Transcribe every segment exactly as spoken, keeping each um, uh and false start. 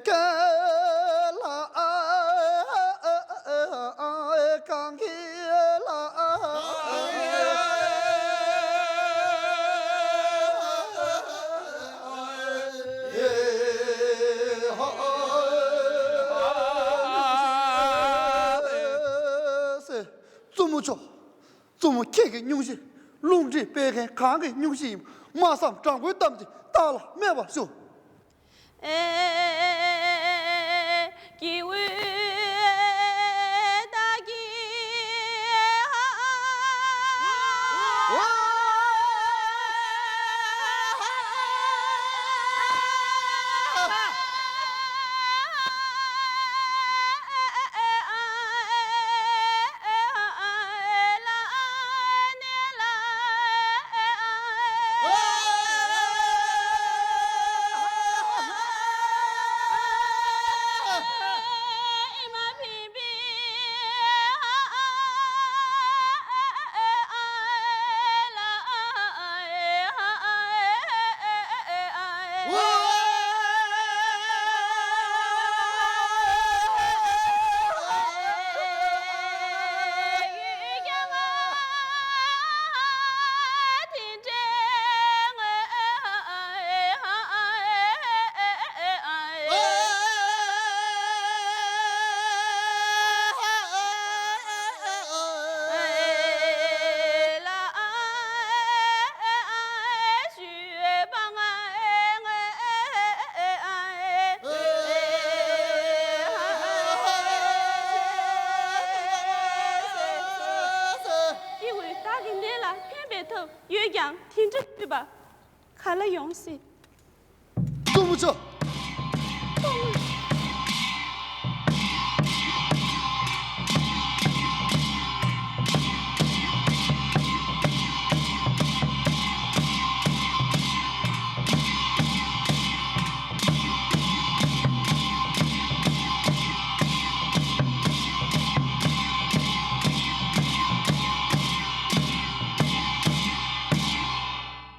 ག་ལ་ཨ་གང་གི་ལ་ཨ། བཙུན་མོ་མཆོག་བཙུན་མོ་ཁྱེད་ཀྱི་སྙུང་གཞི། རླུང་མཁྲིས་སྤེལ་མཁན་གང་གི་སྙུང་གཞི་ཡིན། སྨྲ་བསམ་དྲང་པོའི་གཏམ་གྱིས་བདག་ལ་སྨྲས་པ་ཞུ། སྐྱེ་བོས་བདག་གི་ནད་ལ་ཕན་པའི་ཐབས་ཡོད་ཀྱང་དེ་འདྲ་ཡོད་པ། ག་ལ་ཡོང་སྲིད། བཙུན་མོ་མཆོག་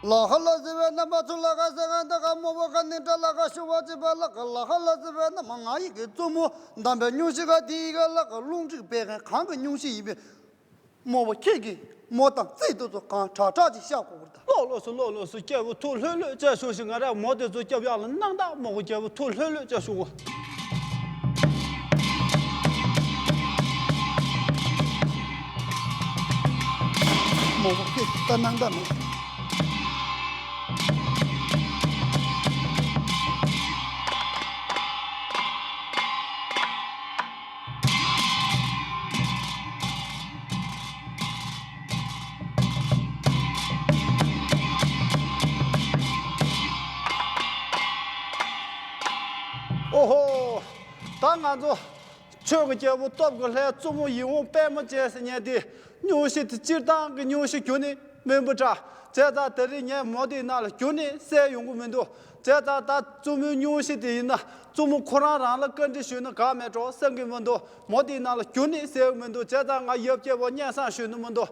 ལ་ཧ་ལ་ཟེར་བའི་རྣམ་པ་ཚུར་ལ་ཁ་ཟེར་གང་ད་ག་མོ་བོ་ག་ནི་འདྲ་ལ་ཁ་ཤུ་བ་ཅི་པ་ལ་ཁ་ལ་ཧ་ལ་ཟེར་བའི་རྣམ་པ་ང་ཡི་གི་བཙུན་མོ་འདམ་པའི་སྙུང་གཞི་ག་དེ་ཡི་ག་ལ་ཁ་རླུང་མཁྲིས་སྤེལ་མཁན་གང་གི་སྙུང་གཞི་ཡིན་པས། མོ་བོ་ཁྱེད་ཀྱིས་མོ་དང་རྩིས་ཏོ་ཚོ་གང་དྲག་དྲག་ཅིག་བཤགས་དགོས་པར་ད། ལོག་ལོག་སུ་ལོག་ལོག་སུ་སྐྱེ་བོ་ཐུགས་ལྷོད་ལྷོད་ཅེས་ཞུ་ཞིག་ང་རང་མོ་དེ་ཚོ་སྐྱབས་ཡག་ལ་སྣང་དག་མོ་གོ་སྐྱེ་བོ་ཐུགས་ལྷོད་ལྷོད་ཅེས་ཞུ་གོ། མོ་བོ་ཁྱེད་ཀྱིས་ད་སྣང་དག་མེད། ཨོ་ཧོ། ད་ང་ཚོ་ཆོས་ཀྱི་རྒྱལ་པོ་སྟོབས་ཀྱི་ལྷའི་བཙུན་མོ་ཡིད་འོང་པདྨ་ཅན་ཟེར་མཁན་དེ་སྙུང་གཞི་དེ་སྤྱིར་བཏང་གི་སྙུང་གཞི་རྒྱུ་ནི་སྨན་པོ་འདྲ། བྱས་ཙང་དེ་རིང་ངས་མོ་དེའི་ནང་ལ་རྒྱུ་ནི་གསལ་ཡོང་གི་མི་འདུག་བྱས་ཙང་ད་བཙུན་མོའི་སྙུང་གཞི་དེ་ཡིན་ན་བཙུན་མོ་ཁོ་རང་རང་ལ་བཀའ་འདྲི་ཞུས་ན་དགའ་མེད་འགྲོ་བསམ་གྱི་མི་འདུག་མོ་དེའི་ནང་ལ་རྒྱུ་ནི་གསལ་གྱི་མི་འདུག་བྱས་ཙང་ང་ཡབ་སྐྱེ་བོ་སྙན་སེང་ཞུས་ནི་མི་འདུག་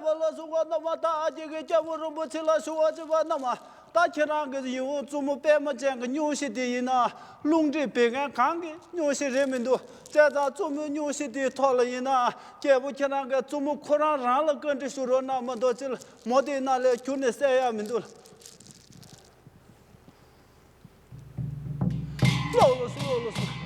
བ་ལ་སོགས་པ་རྣམས་ད་ཀྱི་གི་སྐྱབས་མགོན་རིན་པོ་ཆེ་ལ་ཞུ་བ་བྱེད་པ་རྣམས། ད་ཁྱེད་རང་གི་ཡིད་འོང་བཙུན་མོ་པད་མ་ཅན་གྱི་སྨྱོ་ཤེས་དེ་ཡིན་ན། རླུང་མཁྲིས་བད་ཀན་གང་གི་སྨྱོ་ཤེས་རེད་མི་འདུག་བྱས་ཙང་བཙུན་མོའི་སྨྱོ་ཤེས་དེའི་ཐོག་ལ་ཡིན་ན། རྒྱལ་པོ་ཁྱེད་རང་གི་བཙུན་མོ་ཁོ་རང་རང་ལ་བཀའ་འདྲི་ཞུ་རོགས་གནང་མ་གཏོགས། ཅི་ལ་མོ་དེ་ནང་ལས་ཁྱུར་ནས་བསད་ཡ་མི་འདུག་ལོ་ལོ་སུ་ལོ་ལོ་སུ།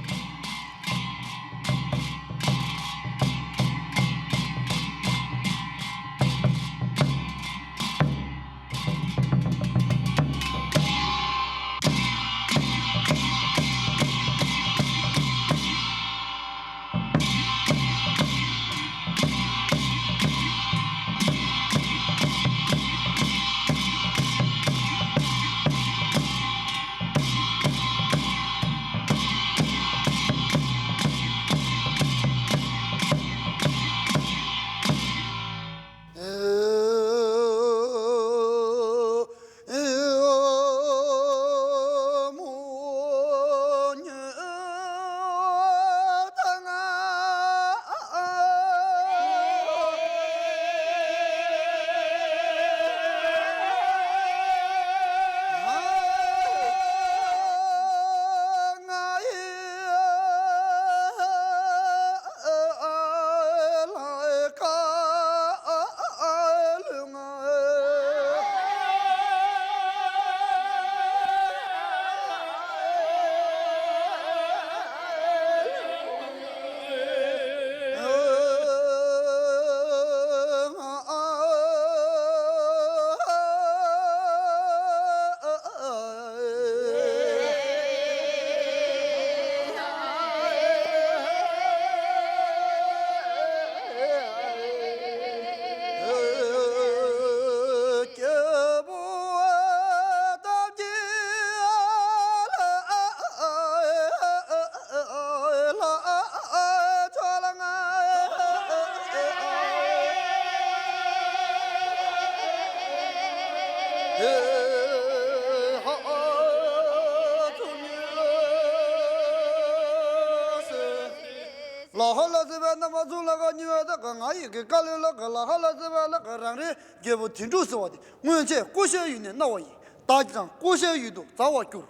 ལ་ཧ་ལ་ཟེར་བའི་རྣམ་པ་ཚུར་ལ་ག་ཉི་འོད་དག་གི་ང་ཡི་གི་ཀ་ལོད་ལ་ག་ལ་ཧ་ལ་ཟེར་བའི་ལ་ག་རང་རེའི་རྒྱལ་པོ་དོན་གྲུབ་ཟེར་བ་དེ་སྔོན་ཆད་ཀོ་ཤའི་ཡུལ་ནས་མནར་བ་ཡིན། ད་ཀྱང་ཀོ་ཤའི་ཡུལ་དུ་བྱ་བར་འགྱུར།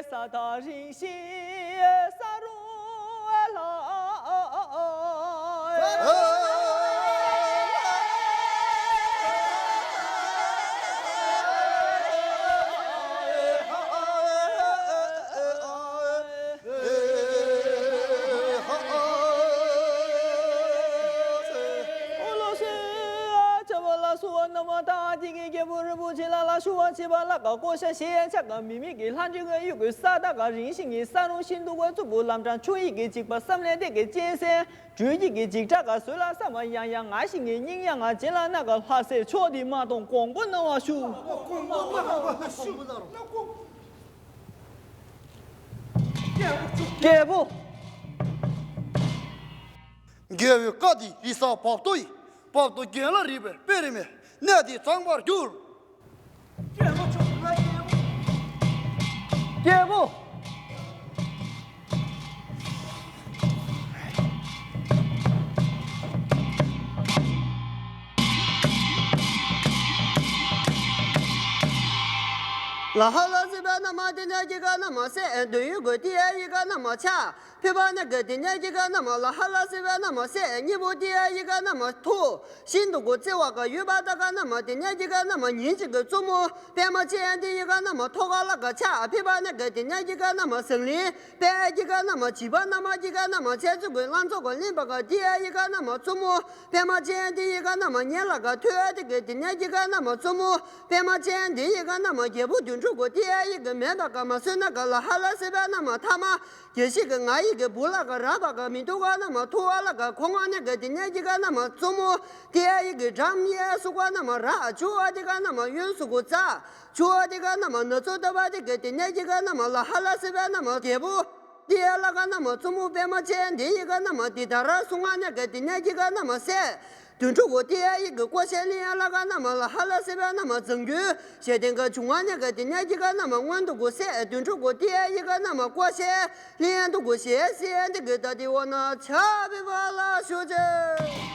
ས་དང་རིང་ཞིང་ས་རུང་ལ། ཨོ་ལགས་སོ། ལགས་སོ། རྣམ་པ་དག་གིས་རྒྱལ་པོ་རིན་པོ་ཆེ་ལ་ལ་ཞུ་བ་བྱེད་པ་ལ་ག་ཀོ་ཤ་ཞེས་ཡང་ཆ་ག་མི་མི་གི་ལྷ་འདྲེ་ངན་གཡུག་གི་ས་དག་ག་རིང་ཞིང་གི་ས་རུང་ཤིན་ཏུ་ག་རྩུབ་པོ་ལམ་འཕྲང་ཆུ་ཡི་གི་འཇིགས་པ་བསམ་ལས་འདས་ཀྱི་གཅན་གཟན་སྦྲུལ་གྱི་གི་འཇིགས་སྐྲག་ག་བཟོད་ལ་བསམ་པ་ཡང་ཡང་ང་ཞིང་གི་སྙིང་ཡང་ང་རྗེ་ལ་ན་ག་ལྷ་སྲས་མཆོག་འདི་མ་གཏོང་དགོངས་པ་གནང་བ་ཞུ། རྒྱལ་པོ། རྒྱལ་བའི་བཀའ་འདི་རི་གསར་བབ་ཏོ་ཡིས། བབ་ཏོ་རྒྱན་ལ་རིག་པའི་དཔེ་རིས་མེད། གནས་འདི་གཙང་བར་གྱུར། རྒྱལ་པོ། ལ་ཧ་ལ་ཟེར་བའི་ ན་མ་ཏི་ནི་ཡི་ག་ན་མ་སེ། འདོད་ཡོན་གོ་ཏི་ཡི་ག་ན་མ་ཆ། ཕི་བ་ན་ག་ཏི་ནི་ཡི་ག་ན་མ་ལ་ཧ་ལ་སི་བ་ན་མ་སེ། གཉིས་པོ་ཏི་ཡི་ག་ན་མ་ཐུ། ཤིན་ཏུ་གོ་ཙེ་བ་ག་ཡོད་པ་ད་ག་ན་མ་ཏི་ནི་ཡི་ག་ན་མ་ཉིན་གཅིག་གི་བཙུན་མོ། པད་མ་ཅན་ཏི་ཡི་ག་ན་མ་ཐོ་ག་ལ་ག་ཆ། ཕི་བ་ན་ག་ཏི་ནི་ཡི་ག་ན་མ་ཟང་ལིང་། པད་ཡི་ག་ན་མ་བྱིས་པ་ན་མ་ཡི་ག་ན་མ་ཚེ་བཙུན་གོ་ལང་ཚོ་གོ་ལིན་པ་ག་ཏི་ཡི་ག་ན་མ་བཙུན་མོ། པད་མ་ཅན་ཏི་ཡི་ག་ན་མ་ཉེ་ལ་ག་ཐོ་ཏི་ག་ཏི་ནི་ཡི་ག་ན་མ་བཙུན་མོ། པད་མ་ཅན་འདི་ཡི་ག་ན་མ་རྒྱལ་པོ་དོན་གྲུབ་གོ་ཏི་ཡི་གི་མེད་པ་ག་མ་སོན་ན་ག་ལ་ཧ་ལ་སི་བ་ན་མ་ཐ་མ། རྒྱལ་སྲིད་གི་ང་ཡི་གི་བུ་ལ་ག་ར་བ་ག་མི་ཏུ་ག་ན་མ་ཐུ་བ་ལ་ག་ཁོ་ང་ནི་ག་ཏི་ནི་ཡི་ག་ན་མ་བཙུན་མོ། ཏི་ཡི་གི་འགྲམ་ཡེ་སུ་ག་ན་མ་ར་ཅུ་བ་ཏི་ག་ན་མ་གཡོན་སུ་གོ་ཙ། ཅུ་བ་ཏི་ག་ན་མ་ན་ཚོ་ཏ་བ་ཏི་ག་ཏི་ནི་ཡི་ག་ན་མ་ལ་ཧ་ལ་སི་བ་ན་མ་རྒྱལ་པོ། ཏི་ཡ་ལ་ག་ན་མ་བཙུན་མོ་པད་མ་ཅན་འདི་ཡི་ག་ན་མ་ཏི་ད་ར་སུ་ང་ནི་ག་ཏི་ནི་ཡི་ག་ན་མ་སེ། དོན་གྲུབ་གོ་ཏི་ཡ་ཡི་གི་ཀོ་ཤ་ལི་ཡ་ལ་ག་ན་མ་ལ་ཧ་ལ་སི་བ་ན་མ་ཛང་གུ་ཞེ་ཏེན་ག་ཅུ་ང་ནི་ག་ཏི་ནི་ཡི་ག་ན་མ་སྔོན་དུ་གོ་སེ། དོན་གྲུབ་གོ་ཏི་ཡ་ཡི་ག་ན་མ་ཀོ་ཤ་ལི་ཡ་དུ་གོ་ཤེ་སི་ཡ་འདི་གི་ད་ཏི་བ་ན་ཆ་བི་བ་ལ་ཤོ་ཅེ།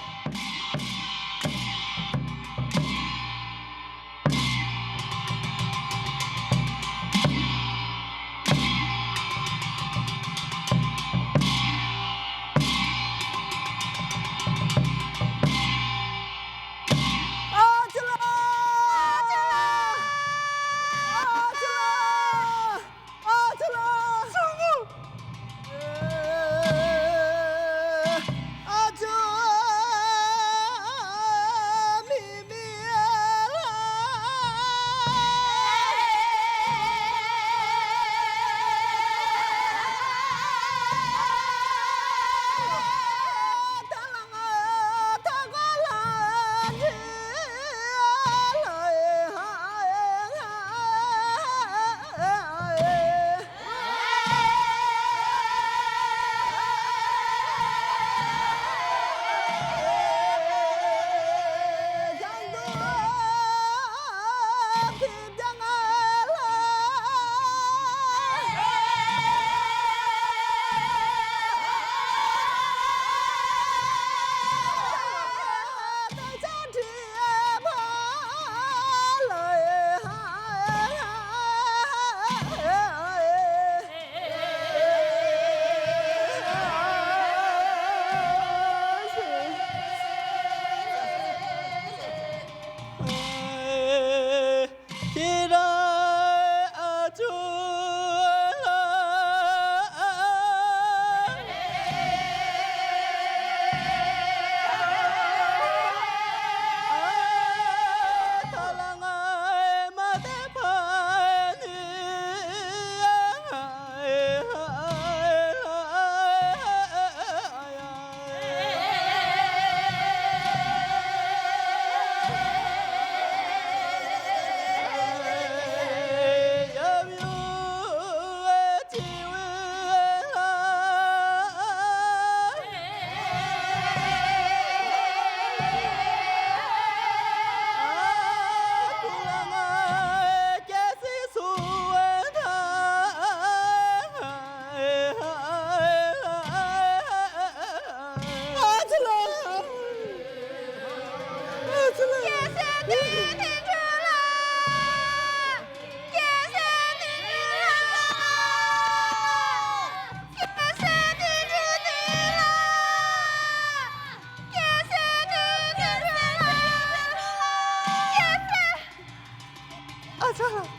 ཨ་ཅག་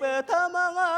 པའི་ཐ་མ་ང་